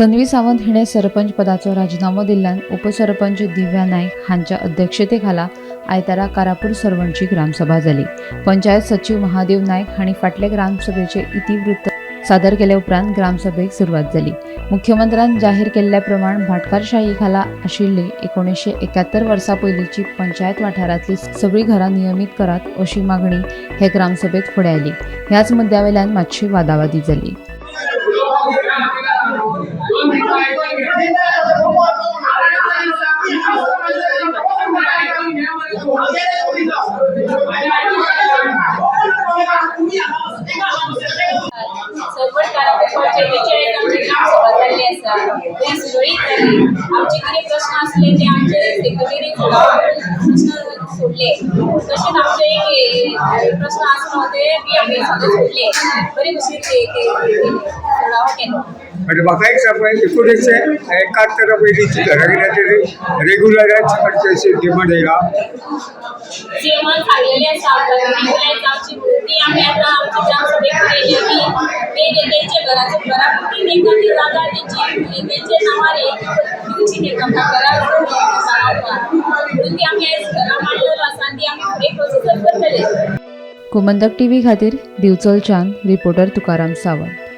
तन्वी सावंत हिणें सरपंच पदाचो राजिनामो दिल्ल्यान उपसरपंच दिव्या नायक हांच्या अध्यक्षतेखाला आयतारा कारापूर सरवणची ग्रामसभा जाली. पंचायत सचीव महादेव नायक हांणी फाटले ग्रामसभेचे इतिवृत्त सादर केले उपरांत ग्रामसभेक सुरवात जाली. मुख्यमंत्र्यान जाहीर केल्ल्या प्रमाण भाटकारशाही खाला आशिल्ली 1971 वर्सा पयलींची पंचायत वाठारांतली सगळीं घरां नियमीत करात अशी मागणी हे ग्रामसभेत फुडें आयली. ह्याच मुद्द्यावेल्यान मातशी वादावादी जाली. सरपंच कारापूर पंचायतीची आयज आमची ग्रामसभा जाल्ली आसा. ती सुरळीत जाली. आमचे कितें प्रश्न आसले ते आमचे सेक्रेटरीन सोडोवन प्रश्न सोडले. तशेंच आमचे एक प्रश्न आसलो ते बी आमी सगळे सोडले. बरे भशेन सोडावो केलो. म्हणजे म्हाका एक सांग, 1971 पयलींची घरां कितें तरी रेगुलरायज करचें अशी डिमांड येयला. सीएमान सांगलेलें आसा आमकां रेगुलरायज जावची म्हणून. ती आमी आतां आमच्या ग्रामसभेक केली की ते तेंच्या घराचो घरा पुरती तेंकां ती जागा तेंची तेंच्या नांवार हे दिवची तेंकां घरा म्हणून. ती आमी आयज घरा मांडलेलो आसा आनी ती आमी फुडें प्रोसिजर करतले. गोमंतक टीव्ही खातीर दिवचलच्यान रिपोर्टर तुकाराम सावंत.